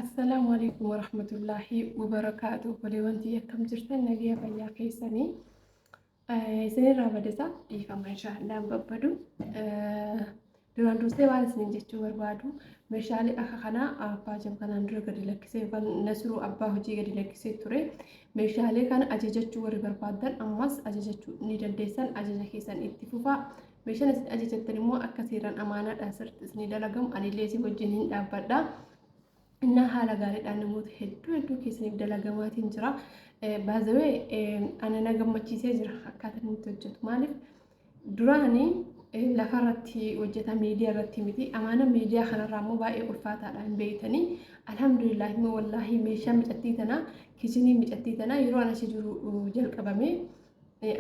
Assalaamu alaikum warahmatullaahi wabarakaatu. Obboleewwan tiyya, akkam jirtan? Nagaya fayyaa keessanii? Isinirraa badesa dhiifama, inshaallah babbadu. Duraan dursee waan isinin jechuu barbaadu, meeshaalee akka kanaa abbaa jab kanaan dura gadi lakkisee yookaan Nasruu abbaa hojii gadi lakkisee ture. Meeshaalee kana ajajachuu warri barbaaddan ammas ajajachuu ni dandeessan, ajaja keessan itti fufaa. Meeshaan isin ajajattan immoo akka seeraan amaanaadhaan sirriitti isinii dalagamu anillee isin wajjin hin dhaabbadha. Innaa haala gaariidhaan namoota hedduu hedduu keessaniif dalagamaatiin jira. Baazawee ana na gammachiisee jira akkaataa inni itti hojjetu. Maaliif duraanii lafarratti hojjeta, miidiyaa irratti miti. Amaana miidiyaa kanarraa immoo baay'ee ulfaataadha, hin beektanii. Alhamdulillah immoo wallaahi meeshaa micattii tanaa, kichinii micattii tanaa yeroo ana achi jiru jalqabame,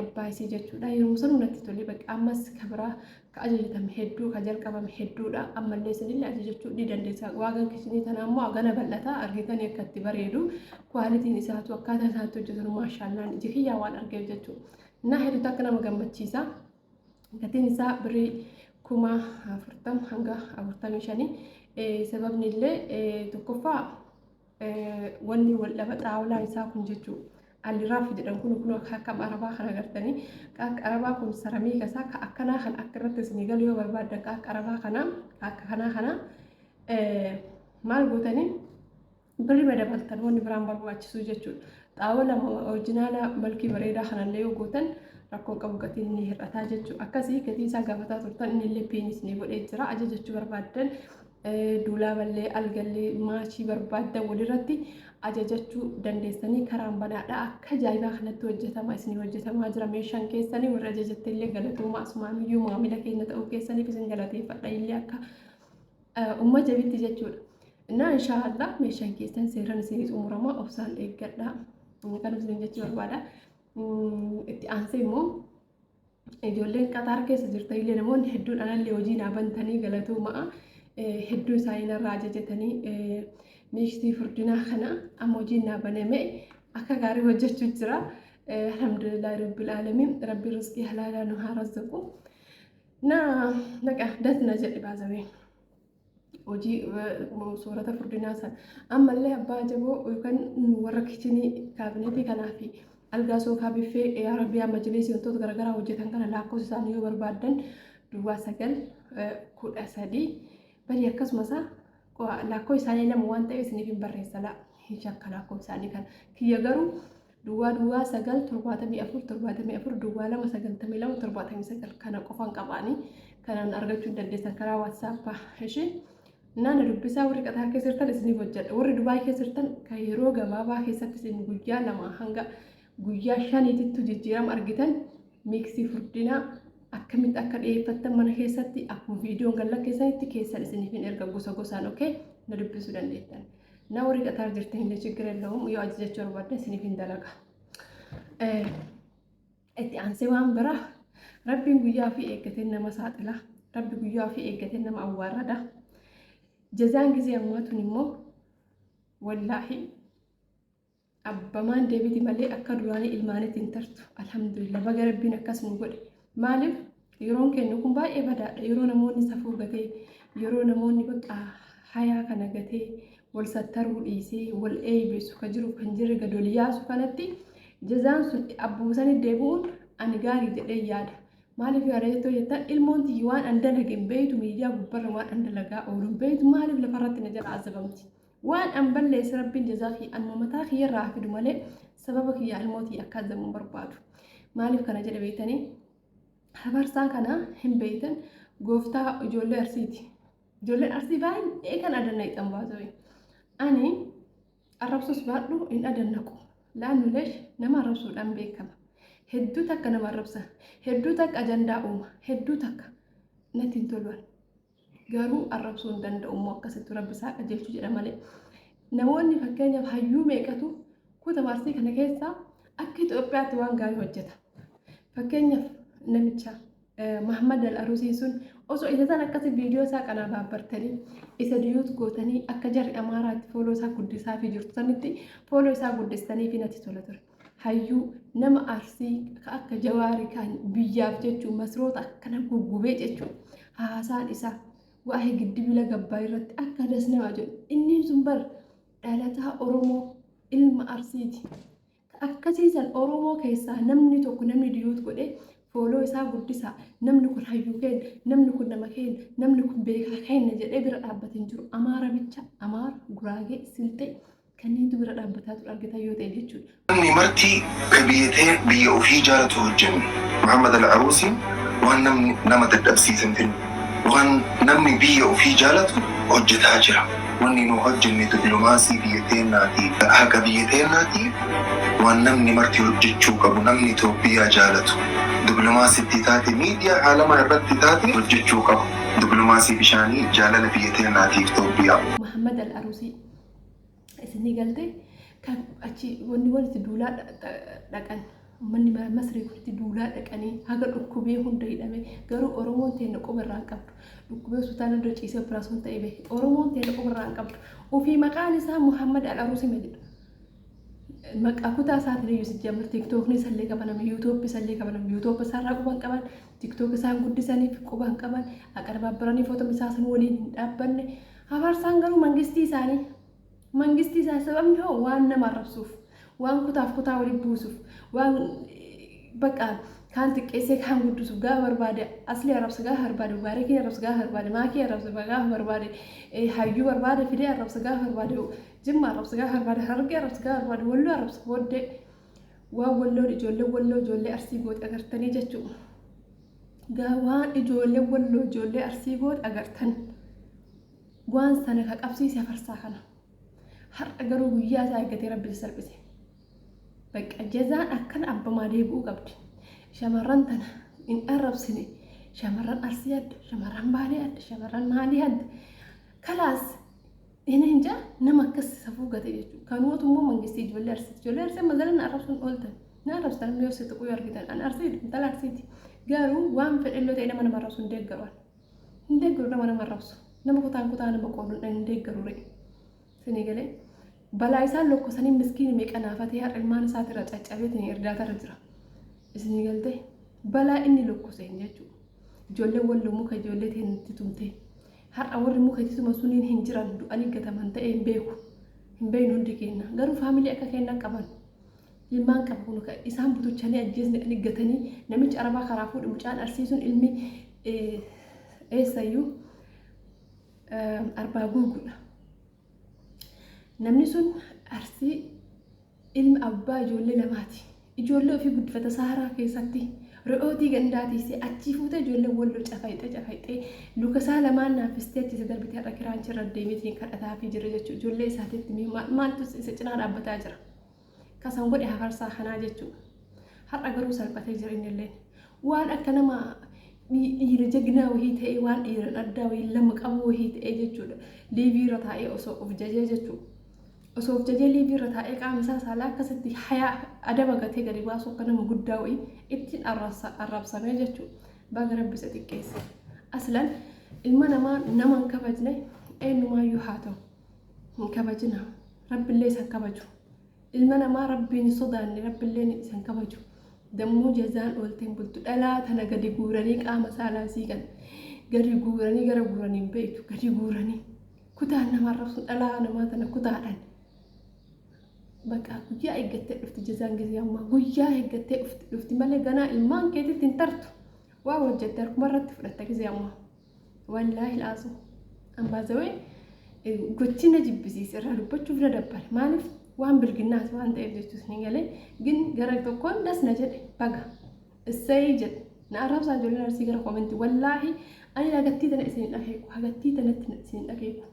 abbaa isii jechuudha. Yeroo sanuu natti tole bakka. Ammas ka biraa ka ajajatame hedduu, ka jalqabame hedduudha. Ammallee isinillee ajajachuu ni dandeessa. Waagaan kichinii tanaa immoo hagana bal'ata, argitanii akka itti bareedu, qualityn isaatu, akkaataa isaatti hojjetan, maashaallaan iji kiyyaa waan argeef jechuudha. Naa hedduutu akka nama gammachiisa. Gatiin isaa birrii 40,000 hanga 45,000. Sababni illee tokkoffaa wanni wal dhaba xaawulaan isaa kun jechuudha. Aliraaf jedhan kun kun akka arabaa kana agartanii, akka arabaa kun saramiika isaa ka akkanaa kan akka irratti isinii galu yoo barbaaddan, ka akka arabaa kana, ka akka kanaa kana maal gootanii birri madabaltan, wanni biraan barbaachisu jechuudha. Xaawula original malkii bareedaa kanallee yoo gootan rakkoon qabu, gatiin ni hir'ataa jechuudha. Akkasii gatii isaa gaafataa turtan, inni illee pin ni godhee jira. Ajajachuu barbaaddan, duulaaballee, algallee, maachii barbaaddan walirratti ajajachuu dandeessanii, karaan banaadha. Akka ajaa'ibaa kanatti hojjetama, isinii hojjetamaa jira meeshaan keessanii. Warri ajajatte illee galatooma, asumaaniyyuu maamila keenya ta'uu keessaniif isin galateeffadha illee akka umma jabitti jechuudha. Innaa inshaallah meeshaan keessan seeraan isinii xumurama, obsaan eeggadha. Kan isin jechuu barbaada. Itti aansee immoo ijoolleen Qaxaar keessa jirtan illee, namoonni hedduun anallee hojii naa bantanii, galatoomaa. Hedduu isaanii narraa ajajatanii meeshtii furdinaa kana amma hojiin naa baname, akka gaarii hojjechuu jira. Alhamdulillahi rabbil aalamiin, rabbi rizqii halaalaa nu haa razzaqu. Na naqa dasna jedhe baazawee. Hojii soorata furdinaa sana ammallee abbaa jaboo yookaan warra kitchen cabinet kanaa fi algaa, soofaa, biffee arabiyaa, majliisii, wantoota garaagaraa hojjetan kana lakkoofsa isaanii yoo barbaaddan, 0913 bari akkasumas lakkoofsa isaanii lama waan ta'eef isiniif hin barreessa, laa hin shakka lakkoofsa isaanii kana kiyya garuu 009 74 74 02 92 79 kana qofan qabaanii kanaan argachuu hin dandeessan karaa WhatsAppaa ishee. Naana dubbisaa, warri Qaxaar keessa jirtan isiniif hojjedha. Warri Dubaay keessa jirtan kan yeroo gabaabaa keessatti isin guyyaa 2 hanga guyyaa 5titti jijjiirama argitan, miiksii furdinaa akkamitti akka dhiyeeffattan mana keessatti akkuma viidiyoon galla keessanitti keessan isiniif hin erga gosa gosaan, okay, na dubbisuu dandeettan. Na warri Qaxaar jirtan illee ችግር የለውም, yoo ajajachuu barbaaddan isiniif hin dalaga. Itti aansee waan biraa, rabbiin guyyaa ofii eeggatee nama saaxila. Rabbi guyyaa ofii eeggatee nama awwaarrada. Jazaan gizee ammaa tun immoo wallaahi abbamaan deebiti malee akka duraanii ilmaanitti hin tartu. Alhamdulillah, baga rabbiin akkas nu godhe. Maaliif yeroon kennu kun baay'ee badaadha. Yeroo namoonni safuu gatee, yeroo namoonni bakka hayaa kana gatee, wal sattaruu dhiisee wal eeybisu, kan jiru kan jirre gad wal yaasu kanatti, jazaan sun abbuma sanii deebi'uun ani gaarii jedhee yaada. Maaliif yaada jettoo jettan, ilmoon tiyyi waan an dalage hin beeytu, miidiyaa gubbarra waan an dalagaa oolu hin beeytu, maaliif lafarratti na jala azabamti? Waan an balleesse rabbiin jazaa kiyya anuma mataa kiyyarraa haa fidu malee sababa kiyyaa ilmoo tiyya akka azamu hin barbaadu. Maaliif kana jedhe beeytanii? Habarsaan kana hin beeytan, gooftaa ijoollee Arsiiti. Ijoolleen Arsii baay'ee kan adannaqxan baasuu. Ani arrabsus baadhu hin adannaqu. Laannu leesh nama arrabsuudhaan beekama. Hedduu takka nama arrabsa. Hedduu takka ajandaa uuma. Hedduu takka natti hin toluan. Garuu arrabsuu hin danda'u immoo, akkasitti rabbi isaa qajeelchu jedha malee. Namoonni fakkeenyaaf hayyuu meeqatu kutaa Arsii kana keessaa akka Itoophiyaatti waan gaarii hojjeta. Fakkeenyaaf namicha Mahammad Al-Arusii sun osoo isa san akkasi viidiyoo isaa kanaa baabbartanii isa duet gootanii, akka jarri Amaaraatti follow isaa guddisaa fi jirtu sanitti follow isaa guddistanii fi natti tola ture. Hayyuu nama Arsii akka Jawaarii kan biyyaaf jechuun masroota akkana guggubee jechuun, haasaan isaa waa'ee giddibila gabbaa irratti akka das nama jedhu, inni sun bar Dhalataa Oromoo ilma Arsiiti. Akkasii san Oromoo keessaa namni tokko namni diyuut godhee fooloo isaa guddisaa, namni kun hayyuu keenya, namni kun nama keenya, namni kun beekaa keenya jedhee bira dhaabbate hin jiru. Amaara bicha, Amaara, Guraagee, Silxee kanneentu bira dhaabbataa ture argitan yoo ta'e jechuudha. Namni marti ka biyya tee biyya ofii jaalatu hojjanne. Muhammad Al-Aruusiin waan namni nama dadhabsiise hin finne. Waan namni biyya ofii jaalatu hojjataa jira. Wanni nu hojjanne diplomaasii biyya teennaatii haqa biyya teennaatii waan namni marti hojjachuu qabu namni Itoophiyaa jaalatu diplomaasittii taate miidiyaa aalamaa irratti taate hojjachuu qaba. Diplomaasii bishaanii jaalala biyya teennaatiif Itoophiyaa. Muhammad Al-Aruusii isinii galte kan achi wanni walitti duulaa dhaqan uummanni Masrii kun itti duulaa dhaqanii haga dhukkubee hunda hidhame. Garuu Oromoon teenya quba irraa hin qabdu. Dhukkubee hospitaala hunda ciisee operaasyoon ta'ee bahe. Oromoon teenya quba irraa hin qabdu. Ofii maqaan isaa Muhammad Al-Aruusii jedha. Maqaa kutaa isaatiin iyyuu sijjamar TikTokni isallee qabaname, YouTube isallee qabaname. YouTube isaarraa quba hin qaban, TikTok isaan guddisaniif quba hin qaban, aqarbaabbaranii footoma isaa san waliin hin dhaabbanne. Hafarsaan garuu mangistii isaanii. Mangistii isaa sababni hoo waan nama arrabsuuf, waan kutaaf kutaa walitti buusuuf, waan bakka kaan xiqqeessee kaan guddisuuf. Gaafa barbaade Aslii arrabsa, gaafa barbaade Mubaarakii arrabsa, gaafa barbaade Maakii arrabsa, gaafa barbaade hayyuu barbaade fidee arrabsa, gaafa barbaade Jimma arrabsa, gaafa barbaade Harargee arrabsa, gaafa barbaade Walloo arrabsa. Booddee waan Walloon ijoollee Walloo ijoollee Arsii goote agartanii jechuudha. Waan ijoollee Walloo ijoollee Arsii goote agartan. Waan sana ka qabsiise hafarsaa kana. Har'a garuu guyyaa isaa eeggatee Rabbi isa salphise. Bakka jazaan akkana abbamaa deebi'uu qabdi. Shamarran tana hin arrabsine. Shamarran Arsii adda, shamarran Baalee adda, shamarran maalii adda. Kalaas inni hin jaa nama akkas safuu gate jechuudha. Kanumatu immoo mangistii ijoollee Arsiiti. Ijoollee Arsii amma zala na arrabsuun ooltan. Na arrabsitan yoo si tuquu yoo argitan. Ani Arsiiti, intala Arsiiti. Garuu waan fedhe ta'e nama nama arrabsu hin deeggaru. Hin deeggaru nama nama arrabsu. Nama kutaan kutaa nama qoodu hin deeggaru re'e. Isinii galee balaa isaan lokkosanii miskiini meeqa naafatee har'a ilmaan isaatirra caccabeetiin irdaatarra jira. Isinii galtee balaa inni lokkoseen jechuudha. Ijoollee Walloo muka ijoollee teenitti tumtee. Har'a warri muka itti tuman suniin hin jiran, du'anii gataman ta'ee hin beeku. Hin beeknu hundi keenya. Garuu faamilii akka keenya qaban. Ilmaan qaba kun isaan butuchanii ajjeesni gatanii namichi Arabaa karaa fuudhe mucaan Arsii sun ilmi eessayyuu Arbaa Guuguudha. Namni sun Arsii ilmi abbaa ijoollee lamaati. Ijoollee ofii guddifata Saaraa keessatti re'ootii gandaa tiisee achii fuutee ijoollee Walloo cafayxee cafayxee luka isaa lamaan naaffistee achi isa darbitee har'a kiraanchi irra deemeetiin kadhataafii jira jechuudha. Ijoollee isaatiitti maaltu isa cinaa dhaabbataa jira. Kasan godhe hafarsaa kanaa jechuudha. Har'a garuu salphatee jira innilleen. Waan akka nama dhiira jagnaa wahii ta'ee, waan dhiira addaa wahii lama qabu wahii ta'ee jechuudha. Liivii irra taa'ee osoo of jajee jechuudha. Osoo of jajee liivii irra taa'ee qaama isaa saalaa akkasitti hayaa adaba gatee gadi baasu akka nama guddaa wahii ittiin arrabsamee jechuudha. Baga Rabbi isa xiqqeesse. Aslan ilma namaa nama hin kabajne eenyumaayyuu haa ta'u. Hin kabajina. Rabbillee isa hin kabaju. Ilma namaa Rabbiin hin sodaanne Rabbillee isa hin kabaju. Dammoo jazaan oolteen bultu dhalaa tana gadi guuranii qaama saalaa sii kan gadi guuranii gara guuranii hin beektu, gadi guuranii kutaan nama arrabsu dhalaa namaa tana kutaadhaan. Bakka guyyaa eeggattee dhufti jazaan gisee ammaa guyyaa eeggattee dhufti malee ganaa ilmaan keetitti hin tartu. Waa hojjette harkuma irratti fudhatta gisee ammaa. Wallaahi laasu. Ambaazawee gochi na jibbisiise, irraa dubbachuuf na dabbare. Maaliif? Waan bilginnaas waan ta'eef jechuus ni galee. Gin gara tokkoon das na jedhe, baga. Issayii jedhe. Na arrabsaa ijoolleen Arsii gara koomentii. Wallaahi ani hagattii tana isin hin akeeku. Hagattii tanatti isin hin akeeku.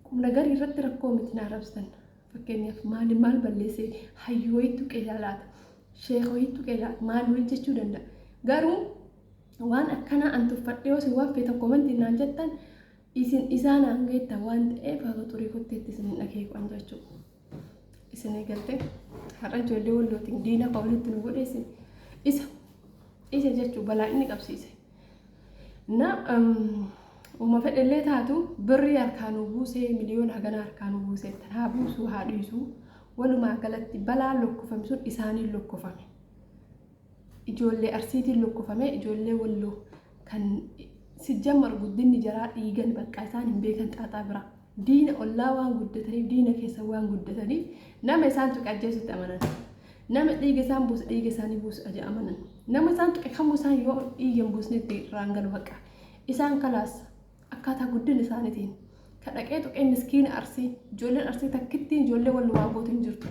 Qubna garii irratti rakkoo miti na arrabsitan. Fakkeenyaaf maali maal balleessee hayyuu wayiitu qeelaa laata? Sheeka wayiitu qeelaa maal wayii jechuu danda'a. Garuu waan akkanaa an tuffadhee yoo isin waan feetan komentiin naan jettan isin isaan aan geettan waan ta'eef haga xurii kotteetti isin hin akeeku an jechuudha. Isin eegalte har'a ijoollee Wallootiin diina kan walitti nu godhe isin isa jechuun balaa inni qabsiise. Na uma fedhellee taatu birrii harkaa nu buusee, miliyoona hagana harkaa nu buusee haa buusuu haa dhiisuu, walumaa galatti balaan lokkofame sun isaaniin lokkofame. Ijoollee Arsiitiin lokkofame, ijoollee Walloo kan sijjammar guddinni jaraa dhiigan bakka isaan hin beekan xaaxaa biraa. Diina ollaa waan guddataniif, diina keessa waan guddataniif, nama isaan tuqe ajjeesutti amanan. Nama dhiiga isaan buusu dhiiga isaanii buusu aja amanan. Nama isaan tuqe kamuu isaan yoo dhiiga hin buusnetti irraan galu bakka. Isaan kalaas akkaataa guddina isaaniitiin. Ka dhaqee tuqee miskiina Arsii, ijoolleen Arsii takkittiin ijoollee wal waa gootu hin jirtu.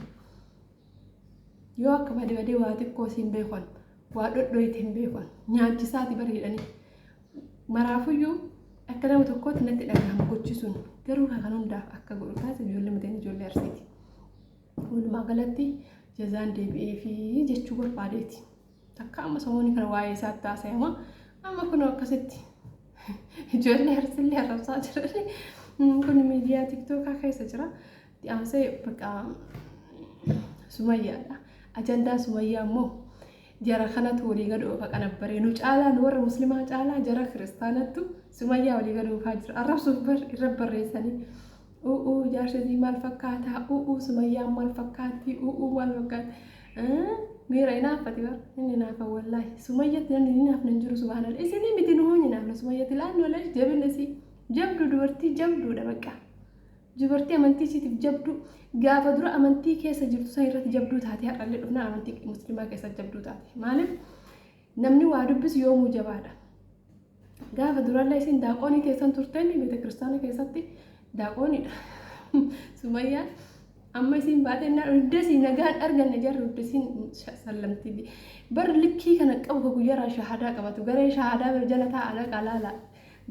Yoo akka badee badee waa xiqqoo siin beekan, waa dhodhoyte hin beekan, nyaachisaati bari jedhanii. Maraafuyyuu akka nama tokkootti natti dhagahama gochi sun, garuu kan hundaaf akka godhu taasise ijoollee mateen ijoollee Arsiiti. Walumaa galatti jazaan deebi'ee fi jechuu barbaadeeti. Takka amma samoonni kana waa'ee isaatti haasa'ama. Amma kun akkasitti ijoollee Arsiillee arrabsaa jiran. Kun miidiyaa TikTokaa keessa jira. Itti aansee bakka Sumayyaadha. Ajandaa Sumayyaa immoo jara kanatu walii gad oofa qanabbaree. Nu caalaa, nu warra muslimaa caalaa jara kiristaanattu Sumayyaa walii gad oofaa jira. Arrabsuuf bar irra barreessanii. U'uu jaarsi isii maal fakkaataa? U'uu Sumayyaan maal fakkaatti? U'uu maal fakkaatti? Miira hinaaffati bar. Inni hinaafa wallaahi. Sumayyatti namni hin hinaafne hin jiru, subhaanallah. Isinii miti, nu hin hinaafne Sumayyatti, laannu wallaahi jabina isii. Jabduu, dubartii jabduudha bakka. Dubartii amantii isiitiif jabduu, gaafa dura amantii keessa jirtu san irratti jabduu taate, har'allee dhufnaan amantii musliimaa keessa jabduu taate. Maaliif? Namni waa dubbisu yoomuu jabaadha. Gaafa durallee isin daaqoonii teessan turteen beeta kiristaana keessatti daaqooniidha. Sumayyaan amma isin baatee naan huddasii nagaan arganne, jarri huddasiin sallamtii. Bar likkii kana qabu ka guyyaarraa shahadaa qabatu garee shahadaa jala taa'aa dhaqaa laala.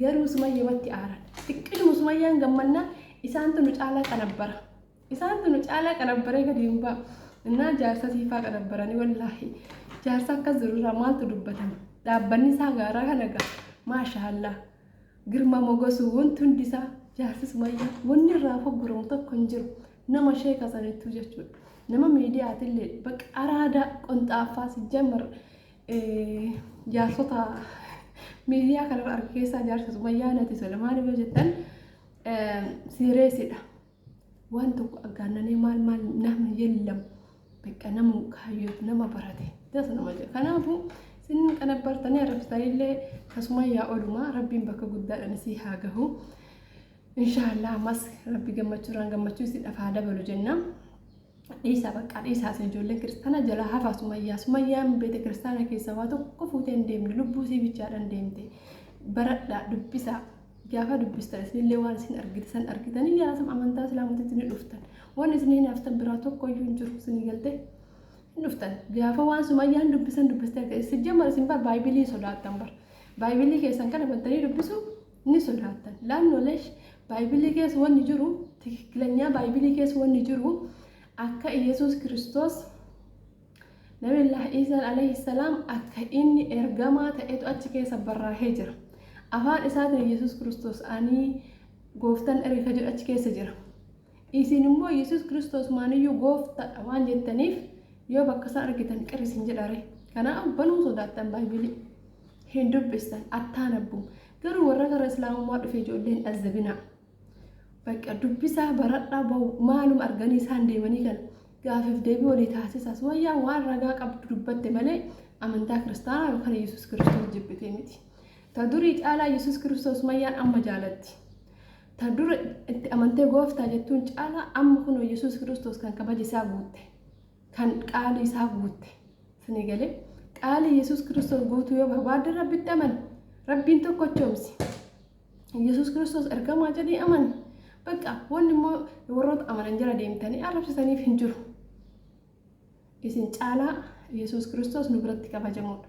Garuu Sumayyamatti aaran. Xiqqishuma Sumayyaan gammannaa isaantu nu caalaa qanabbara. Isaantu nu caalaa qanabbaree gadi hin ba'a. Innaa jaarsa siifaa qanabbaranii, wallaahi. Jaarsa akkas jirurraa maaltu dubbatama? Dhaabbanni isaa gaaraa kana gaa. Maashaallah. Girma mogosuu wanti hundi isaa jaarsi Sumayyaa wanni irraa fogguramu tokko hin jiru. Nama sheeka sanittuu jechuudha. Nama miidiyaatillee bakka araadaa qonxaaffaa si jammar jaarsota miidiyaa kanarra arge keessaa jaarsa Sumayyaa natti tola. Maaliif yoo jettan, siireesidha. Waan tokko aggaannanee maal maal nama yellam bakka nama kaayyootu nama barate das nama jedha. Kanaafuu isin qanabbartanii arrabsitanillee Sumayyaa olumaa Rabbiin bakka guddaadhaan isii haa gahu. Inshaallah ammas Rabbi gammachuudhaan gammachuu isin haa dabalu jenna. Dhiisaa, bakka dhiisaa, isin ijoolleen kiristaanaa jalaa hafaa Sumayyaa. Sumayyaan beeta kiristaanaa keessa waa tokko fuutee hin deemne, lubbuu isii bichaadhaan deemte. Baradhaa, dubbisaa. Gaafa dubbistan isinillee waan isin argitan argitanii yaasam amantaa islaamatitti ni dhuftan. Waan isin hinaaftan biraa tokko iyyuu hin jiru, isinii galtee hin dhuftan. Gaafa waan Sumayyaan dubbisan dubbistee argite. Isin jammar isin bar baaybilii sodaattan bar. Baaybilii keessan kana bantanii dubbisu ni sodaattan. Laannooleesh baaybilii keessa wanni jiru tikikilanyaa, baaybilii keessa wanni jiru akka Iyesuus Kiristoos, Nabillaah Iisaan alayhi salaam, akka inni ergamaa ta'etu achi keessa barraa'ee jira. Afaan isaatiin Iyesuus Kiristoos ani gooftaan erge ka jedhu achi keessa jira. Isin immoo Iyesuus Kiristoos maaniyyuu gooftadha waan jettaniif yoo bakka isaan argitan qirri isin jedhare. Kanaaf banuu sodaattan, baaybilii hin dubbistan attaanabbu. Garuu warra gara islaamummaa dhufe ijoolleen azzabinaa. Bakka dubbisaa, baradhaa, maaluma arganii isaan deemanii kana gaafiif deebii walii taasisaa. Sumayyaan waan ragaa qabdu dubbatte malee amantaa kiristaanaa yookaan Yesuus Kiristoos jibbitee miti. Ta durii caalaa Yesuus Kiristoos Sumayyaan amma jaalatti. Ta dura itti amantee gooftaa jettuun caalaa amma kunoo Yesuus Kiristoos kan kabaja isaa guutte. Kan qaalii isaa guutte. Isinii galee, qaalii Yesuus Kiristoos guutuu yoo barbaadde Rabbitti amani. Rabbiin tokkochoomsi. Yesuus Kiristoos ergamaa jedhii amani. Bakka wanni immoo warroota amanan jala deemtanii arrabsitaniif hin jiru. Isin caalaa Yesuus Kiristoos nu biratti kabajamuudha.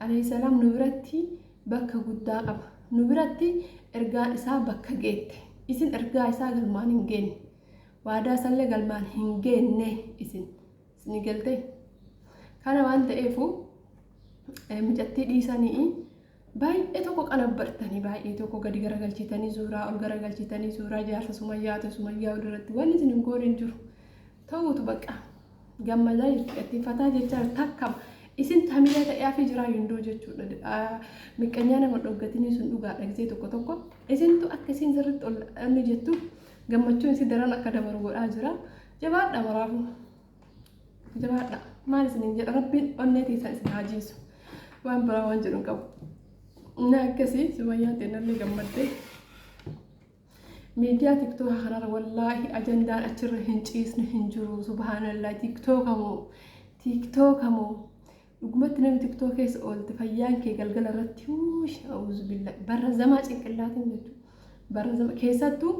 Alayhi salaam nu biratti bakka guddaa qaba. Nu biratti ergaan isaa bakka geette. Isin ergaa isaa galmaan hin geenne. Waadaa isallee galmaan hin geenne isin. Isin galtee. Kana waan ta'eefu mucattii dhiisanii baay'ee tokko qanabbartanii, baay'ee tokko gadi garagalchitanii, suuraa ol garagalchitanii, suuraa jaarsa Sumayyaatu Sumayyaa ol irratti wanni isin hin goone hin jiru. Ta'uutu bakka gammadaa jirti, ittiin fataa jechaa takka isin tamilee ta'eefii jiraa yundoo jechuudha. Miqqanyaa nama dhoggatinii sun dhugaadha, gisee tokko tokko isintu akka isin sirriitti ol inni jettu gammachuun isin daran akka dabalu godhaa jira. Jabaadha, maraafuu jabaadha. Maal isiniin jedha, Rabbiin onnee teessan isin haa jiisu. Waan biraa waan jedhu hin qabu. Na akkasii Sumayyaa ta'e nallee gammaddee. Miidiyaa tiktooka kanarra wallaahi ajandaan achirra hin ciisne hin jiru. Subhaanallah, tiktooka moo tiktooka moo, dhugumatti namni tiktook keessa oolte fayyaan kee galgala irratti huush, auzubillah, barra zamaa cinqillaatiin jechuudha. Barra zama keessattuu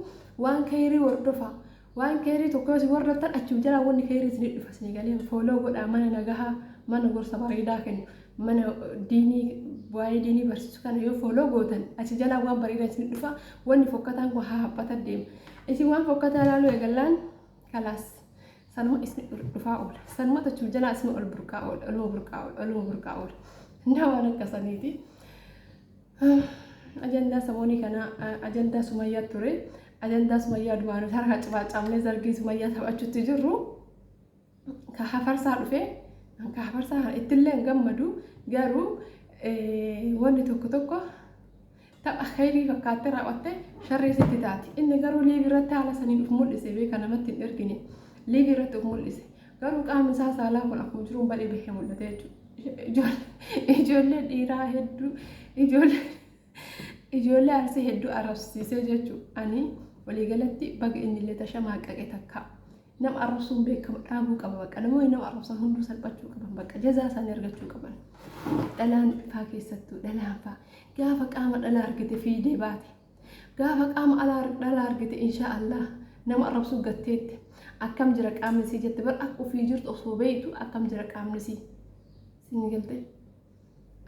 waan kayrii hordofaa, waan kayrii tokko yoo isin hordoftan achuma jalaa wanni kayrii isinii dhufa isinii galee. Follow godhaa mana nagahaa, mana gorsa bareedaa kennu, mana diinii, waa'ee diinii barsiisu kana yoo follow gootan achi jalaa waan bareedaa isinii dhufa. Wanni fokkataan kun haa haphata deema. Isin waan fokkataa ilaaluu eegallaan kalaas sanuma isin dhufaa oola, sanuma achuma jalaa isin ol burqaa oola, oluma burqaa oola, oluma burqaa oola. Na waan akkasaniiti. Ajandaa samoonii kana ajandaa Sumayyaa ture. Ajandaa Sumayyaa du'aan harka cibaacamnee zargii Sumayyaa taphachuutti jirru. Ka hafarsaa dhufe, ka hafarsaa kana ittillee hin gammadu, garuu wanni tokko tokko tapha khayrii fakkaattee raawwatte sharrii sitti taati. Inni garuu live irratti haala saniin uf mul'ise beeka, namatti hin ergine. Live irratti uf mul'ise. Garuu qaamni isaa saalaa kun akkuma jiruun badhee bahee mul'ate jechuudha. Ijoollee dhiiraa hedduu, ijoollee Arsii hedduu arrabsiisee jechuudha. Ani waliigalatti baga inni illee tashamaaqaqe takka. Nama arrabsuun beekamu dhaabuu qaba bakka. Namoonni nama arrabsan hunduu salphachuu qaban bakka, jazaa isaanii argachuu qaban. Dhalaan faa keessattuu, dhalaan faa gaafa qaama dhalaa argite fiidee baate. Gaafa qaama dhalaa argite inshaa Allah nama arrabsuu gatteette. Akkam jira qaamni sii jette bar, akka ofii jirtu osoo beektu akkam jira qaamni sii. Sinni galte.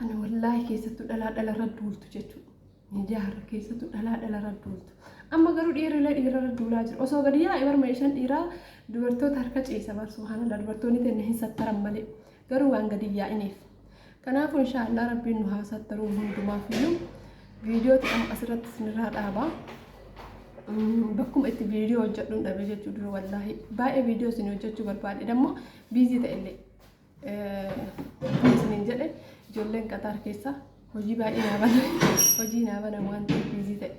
Ana wallaahi keessattuu dhalaa dhalarra duultu jechuudha. Miidiyaa har'a keessattuu dhalaa dhalarra duultu. Amma garuu dhiirrilee dhiirarra duulaa jiru. Osoo gadi yaa'e bar meeshaan dhiiraa dubartoota harka ciisa bar, subhaanallah, dubartoonni tenne hin sattaran malee. Garuu waan gadi yaa'iniif. Kanaafuu inshaallah rabbiin nu haa sattaruu hundumaaf iyyuu. Viidiyoo amma asirratti isinirraa dhaaba. Bakkuma itti viidiyoo hojjedhuun dhabe jechuu dura wallaahi baay'ee viidiyoo isin hojjechuu barbaade, dammoo busy ta'ellee. Isiniin jedhe, ijoolleen Qaxaar keessa hojii baay'ee naa bana, hojii naa bana waan ta'eef busy ta'e.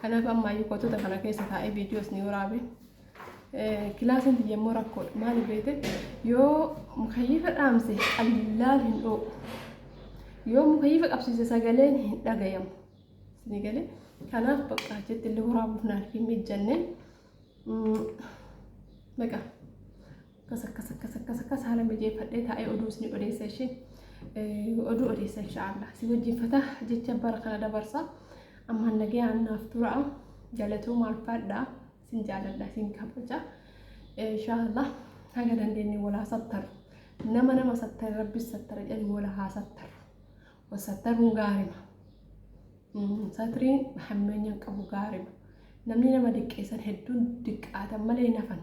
Kanaaf ammaayyuu kotota kana keessa taa'ee viidiyoo isinii waraabe. Kilaasiin tiyya immoo rakkoodha. Maaliif beekte, yoo mukayyifa dhaamse qallaal hin dho'u. Yoo mukayyifa qabsiise sagaleen hin dhagayamu. Isinii galee? Kanaaf bakka achitti illee waraabuuf naaf hin mijanne. Baqa akkas akkas akkas akkas akkas haala mijeeffadhee taa'ee oduu isinii odeessa ishee. Oduu odeessa inshaallah. Si wajjin fataa jecha bara kana dabarsa. Ammaan nagayaan naaf tura. Galatoo maalfaadhaa. Sin jaaladha, sin kabaja. Inshaallah haga dandeenye walaa sattaru. Nama nama sattare rabbis sattara jedhani, wala haa sattaru. Wal sattaruun gaarima. Satriin hammeenya hin qabu, gaarima. Namni nama diqqeessan hedduun diqqaatan malee hin hafan.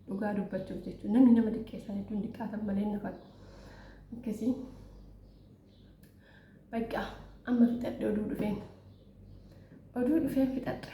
Dhugaa dubbachuuf jechuudha. Namni nama diqqeessan hedduun diqqaatan malee hin hafan. Akkasii. Bakka amma fixadhe oduu dhufeen. Oduu dhufeen fixadhe.